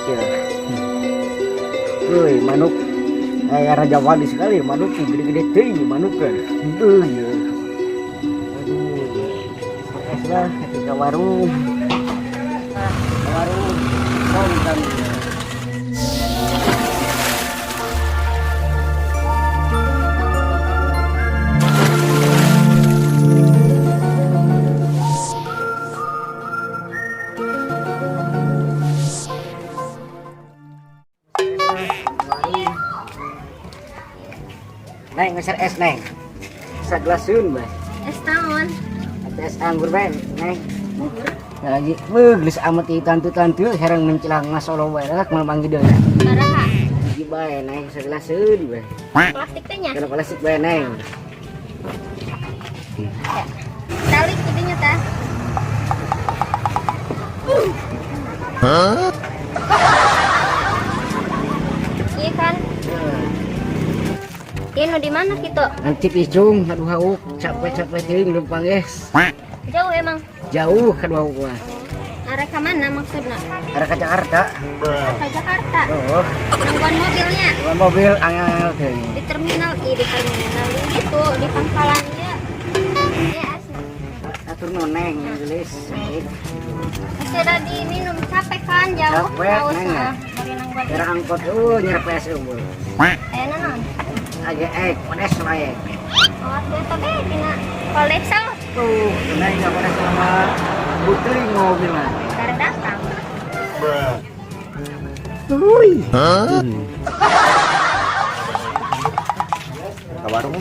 Ya. Woi, manuk. Eh, Raja Wali sekali manuk gede-gede teuing manuk kan. Heuh ya. Aduh. Es lah ke warung. Ke warung. Kong kan. Neng, ngeser es, Neng. Saglaseun, Bas. Es naon? Atau es anggur bae, Neng. Nah, lagi, beuh, geus amat ieu tante-tante herang mencelah ngasolo bae lah kumaha manggih deui. Baraha? Hiji bae, Neng, saglaseun bae. Plastik teh nya. Kana plastik bae, Neng. Tali kudunya tah. Iya kan? Iya nu di mana gitu? Nanti ijung, aduh hauk, capek-capek teuing leumpang geus. Jauh emang. Jauh ka dua mah. Arah ke mana maksudnya? Arah ke Jakarta. Ke Jakarta. Oh, Nungguan mobilnya bawa mobil angel teuing. di terminal, iya di terminal gitu, di pangkalannya. Iya asli. Atur nu Neng, geus. Sudah diminum capek kan jauh. Capek, Haus, Neng, ya? ah. Dari nungguan. Era angkot nyerep es unggul. Aya naon? Age ek, pedes wae. Oh, atuh eta teh dina kolesal Tuh, Neng nggak pedes sama putri mobil mah. dari datang. Ui. Ke warung.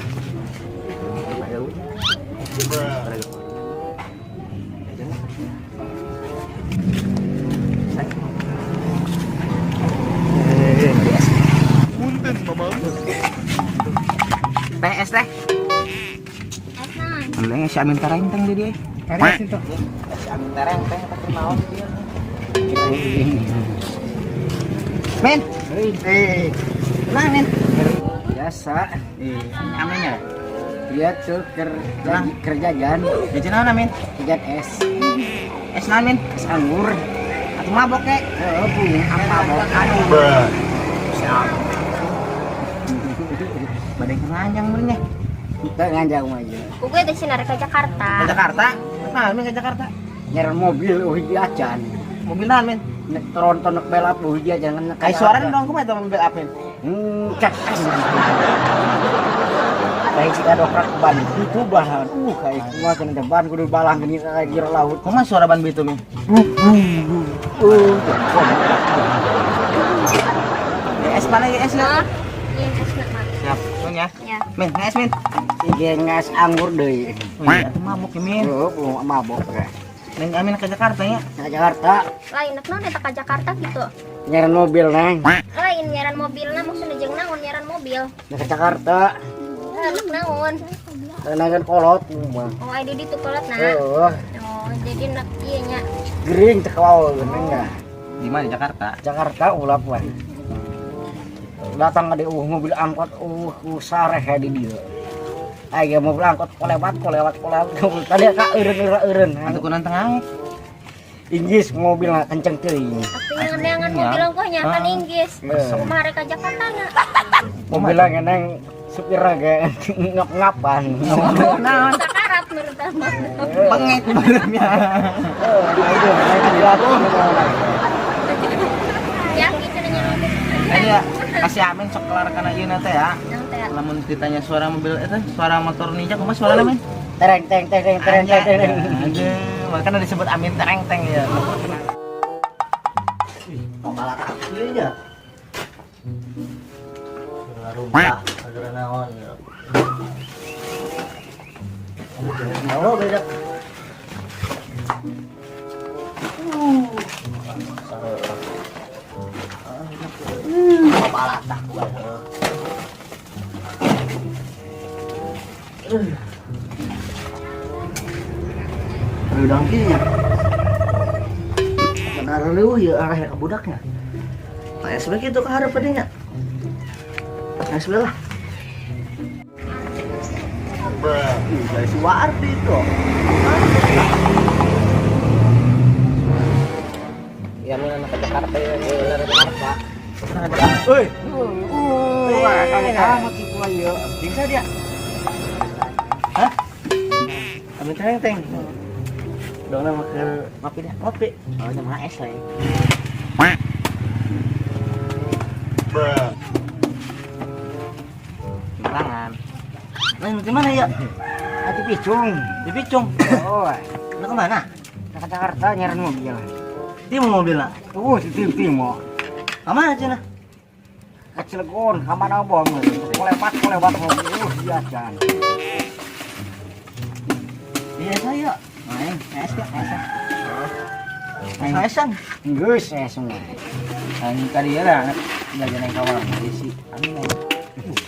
Teh es teh. Es naon? Neng si Amin tereng teng di dia. Si Amin tereng teng eta keur naon di dia. Men. Eh. Tenang, Men. Biasa. Eh, Aminnya. Dia tuh kerja kerja jan, Jajan naon, Amin? jajan es, Es naon, Min? es anggur. Atuh mabok kek. Eh, pung apa bok? Aduh. Siap. Badai nganjang benernya. Kita nganjang aja. Gue teh sih ke Jakarta. Ke Jakarta? Nah, Min ke Jakarta. Nyeran mobil oh hiji acan. Mobil naon, Min? Nek tronton nek belap oh hiji acan. Kayak suara dong kumaha eta mobil apa? Cek. Kayak si dokrak ban itu bahan. Kayak kumaha cenah ban kudu balang gini kayak jero laut. Kumaha suara ban itu, Min? Es mana ya es ya? Nah, iya es nak mah. Siap, Min ya. Ya. Min, es Min. Sige ngas anggur deui. Wih, atuh mabok ya, Min. Oh, mabok ya. Neng Amin ke Jakarta ya. Ke Jakarta Lain nak naon eta ka Jakarta gitu. nyeran mobil Neng. Lain nyaran mobilna maksudnya jeung naon nyaran mobil. Ke Jakarta Nak naon? tenangan kolot mah. Oh, ai di ditu kolot na. Oh, Oh, jadi nak ieu nya. gering teu kawal Neng ya. Di mana di Jakarta? Jakarta ulah puan. Datang ke mobil angkot sareh ya di dia. Ayo mobil angkot kolewat kolewat kolewat. Tadi ka eureun eureun. Atuh kunan tengah. Inggris mobil kenceng teuing. Atuh yang neangan mobil ongkohnya kan Inggris. Kumaha rek ka Jakarta na? Mobilnya ngeneng supirnya ge ngap-ngapan. Naon? Sakarap menurut mah. Pengek badannya. Ya gitu nya mobil. Ayo, kasih Amin sok kelar kana ieu teh ya. Naon teh? Lamun ditanya suara mobil eta, suara motor Ninja kumaha suarana, Min? Tereng teng teng teng tereng teng teng. Aduh, makanya disebut Amin tereng teng ya. Mau kalah kaki aja. Rumpah, ada naon ya. Oh, beda. Kepala tak gua. Udang nya. Benar lu ya arah ke budaknya. Kayak sebelah itu ke harap nya. Kayak sebelah lah. Dari si Wardi itu. Ya, Min anak ke Jakarta ya. Bener. Euy, Kamu tipu ayo. Bingsa dia. Hah? Amin tereng teng. Dong nama ke Ngopi dah. ngopi. Oh, sama es lah. Tangan. Nah, di mana ya? Hati picung. Di Picung. Oh, Nah, kemana? ke Jakarta nyaran mobil. Di mau mobil lah. Si tim timo. Kemana cina? Ke Cilegon, ke mana bong? Kolewat mobil. Biasa. Iya saya. Main, es ya, es. Esan. Geus es semua. Anjing tadi ya lah belajar yang kawal sih. Amin.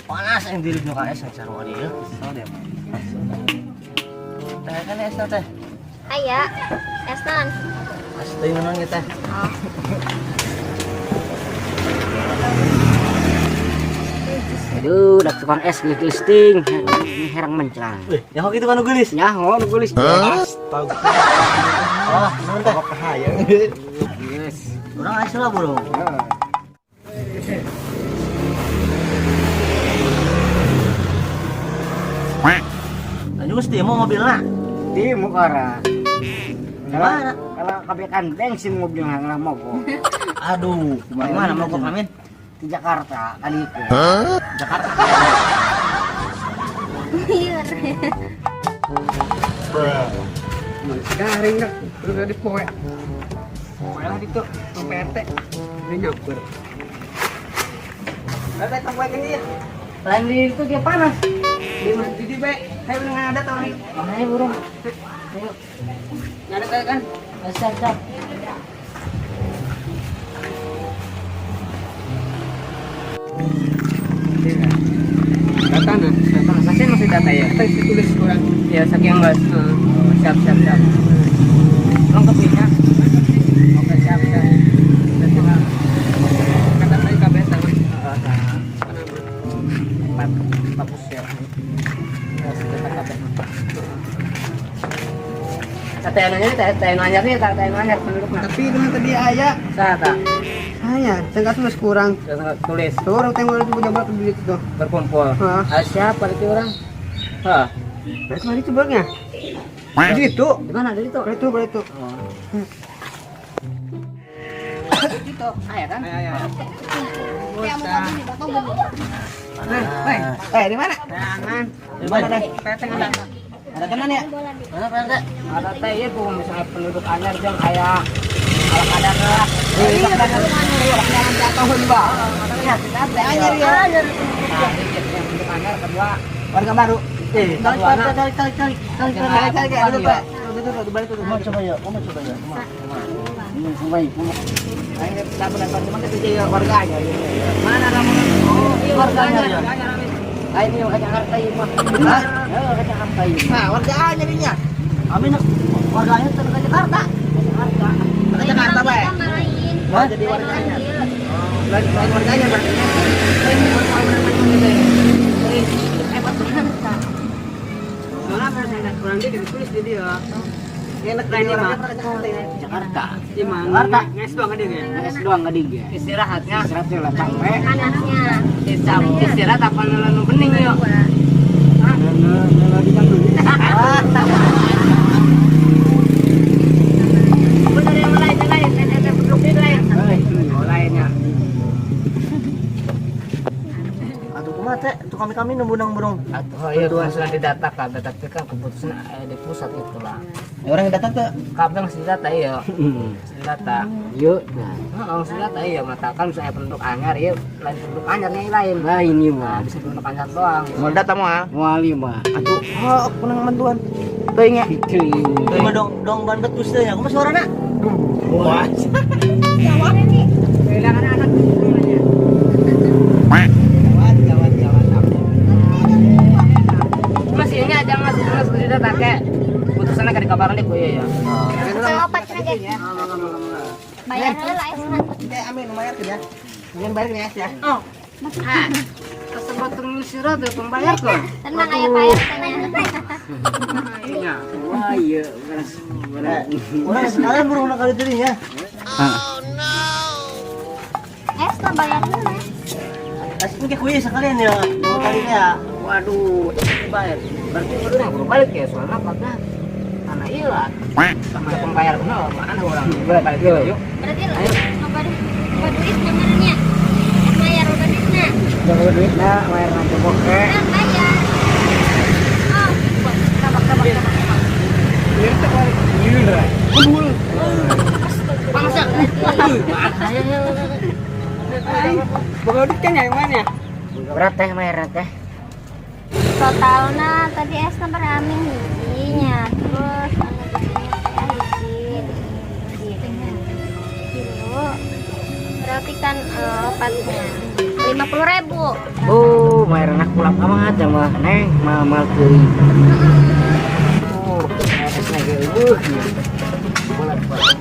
Panas yang diri nu ka es sarua dia. So dia mah. Teh kan es teh. Aya, es non. As teh menang ya teh. Oh. Aduh, dak tukang es geulis ting. Herang mencang. Wih, nyaho kitu kan nu geulis. Nyaho nu geulis. Astaga. Oh, nuhun teh. Bahaya. Geus. Urang es lah bro. Lanjut geus teh mau mobilna. Di mukara. Mana? Kalau kebekan bensin mobil ngalah mogok. Aduh, gimana mau kok amin? Di Jakarta kali itu. Jakarta. Iya. Garing dah. Terus ada poe. Poe lah itu, tuh PRT. Ini nyamper. Ada tong poe gini ya. Lain di itu dia panas. Di masjid di bae. Saya udah nggak ada tong. Ayo burung. Ayo. Nggak ada teh kan? Siap, siap. Data nah, data masih masih data ya. Kita tulis kurang. Ya, saking enggak. Siap, siap, siap. Lengkap ya. Oke, siap, siap. Kata saya KB sama. Empat, bagus ya. Teh nanya teh nanya pendudukna. Tapi dengan tadi ayah, Saya tak saya nggak tulis kurang. tulis Tuh orang tengok itu punya berapa duit itu. berkumpul. Hah? Ah, siapa itu orang? Hah? Berarti mana itu bernya? Di itu. Di mana dari itu? Berarti berarti itu. Itu, ayah kan? Di mana? Tangan. Di mana teh? Ada. Ada teman ya? Mana Pak RT? Ada teh ieu kumaha misalnya penduduk anyar jeung aya ala kadar lah. Iya, tahun, Pak. Anyar ya. Nah, penduduk anyar kedua Warga baru. Tarik, tarik, tarik, tarik, tarik, tarik, tarik. Cari, cari, dulu, Pak. Tuh, tuh, tuh, balik tuh. Mau coba ya, mau coba ya. Ini Ayo dapat dapat teman itu jadi warga aja. Mana ramuan? Oh, iya warga anyar. Ah, ini ke Jakarta ini mah. Hah? Ya, ke Jakarta ini. Nah, warga aja nya. Amin warganya tuh ke Jakarta. Jakarta. Ke Jakarta, Pak. Hah? Jadi warganya. Lain warganya berarti. Kurang dia ditulis di dia. Enak lain mah. Jakarta. Di mana? Jakarta. Nges doang ada ya. Nges doang ngadi ge. Istirahatnya Istirahatnya lah capek. Anaknya. istirahat apa nelen bening yuk. Lagi kan dulu. Bener yang lain lain ada penduduk lain. Oh lainnya. Atuh kumaha teh? Tuh kami-kami nembunang burung. Atau iya sudah didata kan, data itu kan keputusan di pusat itu lah. Orang yang datang tuh Kabeh masih didata iya. Masih didata. Yuk, nah. Heeh, masih didata iya mata kan misalnya penduduk anyar iya lain penduduk anyarnya lain. Nah ini Nah, mah. bisa penduduk anyar doang. mau data mau ah. Mau lima. Atuh, oh, menang bantuan. Teuing ya. Itu ini. Cuma dong dong ban betus teh nya. Kumaha suarana? Wah. Kehilangan anak namanya. Gawat, gawat, gawat. Mas ini aja mas terus didata kayak putusannya kan dikabarin deh iya ya. Kalau opat cenah ge. Bayar heula esna. Teh amin lumayan ya. Mungkin bayar nih ya. Oh. Ah. Tersebut surat tuh pembayar kok. Tenang aya Pak RT nya. Iya. Wah iya, beras beras. Urang sekalian burung kali tadi nya. Es lah bayarnya. Asli ke kuy sekalian ya. Kali ya. Waduh, bayar. Berarti udah kudu balik ya soalnya apakah anak iya lah. Sama pembayar bener, mana orang boleh balik yuk. Berarti lah, apa apa duit namanya? Bayar udah duitnya. Jangan duit lah, bayar nanti bokeh. Kan bayar. Oh, tabak tabak tabak. Bangsa. Boga duit kan ya yang mana ya? Berat teh bayar teh. Totalnya tadi esna berami hijinya, terus anu gedenya teh hiji, hiji, kilo. Berarti kan opatnya 50.000. Oh, bayar anak kulap amat ya mah neng, mal teuing. Oh, esna ge eueuh. Bola bola.